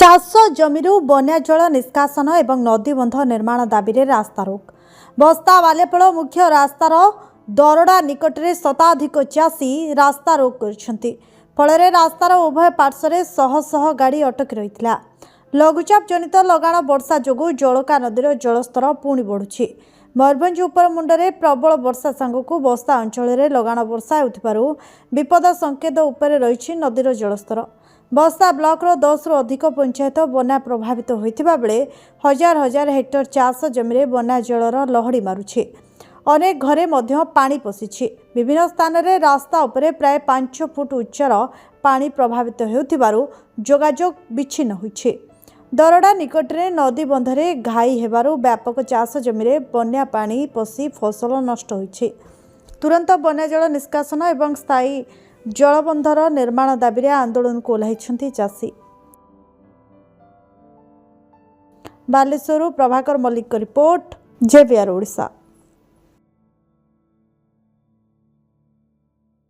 ଚାଷ ଜମିରୁ ବନ୍ୟା ଜଳ ନିଷ୍କାସନ ଏବଂ ନଦୀବନ୍ଧ ନିର୍ମାଣ ଦାବିରେ ରାସ୍ତାରୋକ। ବସ୍ତା ବାଲିଆପାଳ ମୁଖ୍ୟ ରାସ୍ତାର ଦରଡ଼ା ନିକଟରେ ଶତାଧିକ ଚାଷୀ ରାସ୍ତାରୋକ କରିଛନ୍ତି। ଫଳରେ ରାସ୍ତାର ଉଭୟ ପାର୍ଶ୍ୱରେ ଶହ ଶହ ଗାଡ଼ି ଅଟକି ରହିଥିଲା। ଲଘୁଚାପ ଜନିତ ଲଗାଣ ବର୍ଷା ଯୋଗୁଁ ଜଳକା ନଦୀର ଜଳସ୍ତର ପୁଣି ବଢ଼ୁଛି। ମୟୂରଭଞ୍ଜ ଉପର ମୁଣ୍ଡରେ ପ୍ରବଳ ବର୍ଷା ସାଙ୍ଗକୁ ବସ୍ତା ଅଞ୍ଚଳରେ ଲଗାଣ ବର୍ଷା ହେଉଥିବାରୁ ବିପଦ ସଂକେତ ଉପରେ ରହିଛି ନଦୀର ଜଳସ୍ତର। ବସ୍ତା ବ୍ଲକର 10ରୁ ଅଧିକ ପଞ୍ଚାୟତ ବନ୍ୟା ପ୍ରଭାବିତ ହୋଇଥିବା ବେଳେ ହଜାର ହଜାର ହେକ୍ଟର ଚାଷ ଜମିରେ ବନ୍ୟା ଜଳର ଲହଡ଼ି ମାରୁଛି। ଅନେକ ଘରେ ମଧ୍ୟ ପାଣି ପଶିଛି। ବିଭିନ୍ନ ସ୍ଥାନରେ ରାସ୍ତା ଉପରେ ପ୍ରାୟ 5 ଫୁଟ ଉଚ୍ଚର ପାଣି ପ୍ରବାହିତ ହେଉଥିବାରୁ ଯୋଗାଯୋଗ ବିଚ୍ଛିନ୍ନ ହୋଇଛି। ଦରଡ଼ା ନିକଟରେ ନଦୀବନ୍ଧରେ ଘାଇ ହେବାରୁ ବ୍ୟାପକ ଚାଷ ଜମିରେ ବନ୍ୟା ପାଣି ପଶି ଫସଲ ନଷ୍ଟ ହୋଇଛି। ତୁରନ୍ତ ବନ୍ୟାଜଳ ନିଷ୍କାସନ ଏବଂ ସ୍ଥାୟୀ ଜଳବନ୍ଧର ନିର୍ମାଣ ଦାବିରେ ଆନ୍ଦୋଳନକୁ ଓହ୍ଲାଇଛନ୍ତି ଚାଷୀ। ବାଲେଶ୍ୱରରୁ ପ୍ରଭାକର ମଲ୍ଲିକଙ୍କ ରିପୋର୍ଟ, ଜେଭିଆର୍ ଓଡ଼ିଶା।